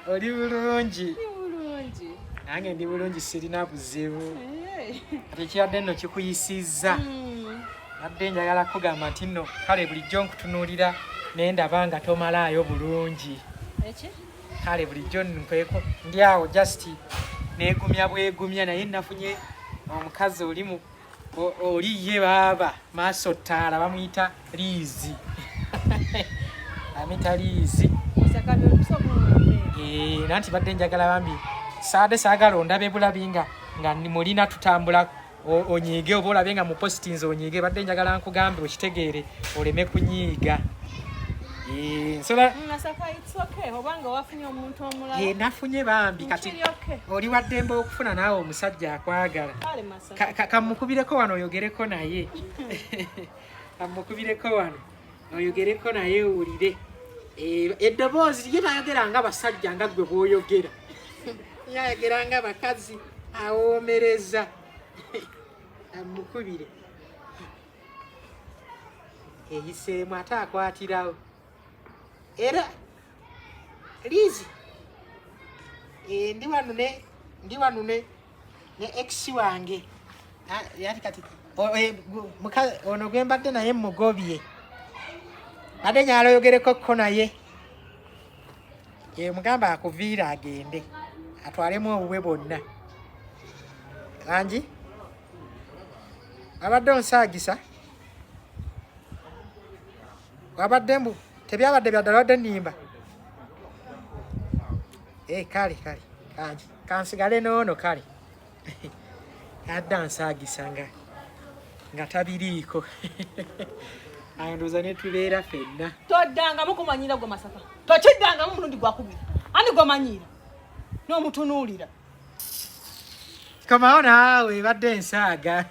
Oli bulungi? Ndi bulungi. Nange ndi bulungi, sirina buzibu. Eh. Ate ekibadde nno kikuyisizza. Badde njagala kugamba nti nno kale bulijjo nkutunuulira naye ndaba nga tomalaayo bulungi. Eki? Kale bulijjo nkweko ndi awo just neegumya bwegumya, naye nafunye omukazi oli mu oli ye baaba maaso ttaala, bamuyita Liizi, amuyita Liizi. Masaka by'okusobola. Eh, nanti badde njagala bambi saade saagala ondabe bulabi nga mulina tutambula onyiige oba olabe nga mu postinze onyiige. Badde njagala nkugambe okitegeere oleme kunyiiga. Eh, nsobola Masaka, it's okay. Obanga wafunye omuntu omulala. Eh, nafunye bambi kati Kiri okay. oli waddembe okufuna naawe omusajja akwagala. Kale Masaka. Kamukubireko wano oyogereko naye, kamukubireko wano oyogereko naye owulire. Eh, eddoboozi ye tayogera nga basajja nga gwe bw'oyogera, ye ayogera nga bakazi, awoomereza. Amukubire eyiseemu ate akwatirawo. Era Lizi, eh, ndi wano ne ex wange. Ah, yati kati eh, ono gwe mbadde naye mugobye, badde nyala oyogereko ko naye. Eh, mugamba akuviire agende atwalemu obubwe bwonna. Angi abadde onsaagisa, wabadde mbu tebyabadde byaddala, wadde nnimba. Eh, kale kale kangi kansigale noono. Kale adda nsaagisa nga tabiriiko. Ayo ndowooza ne tubeera ffenna. Toddangamu kumanyira gwe Masaka. Tokiddangamu mulundi gwakubiri. Ani gwomanyiira? N'omutunuulira. Komawo naawe, badde nsaaga.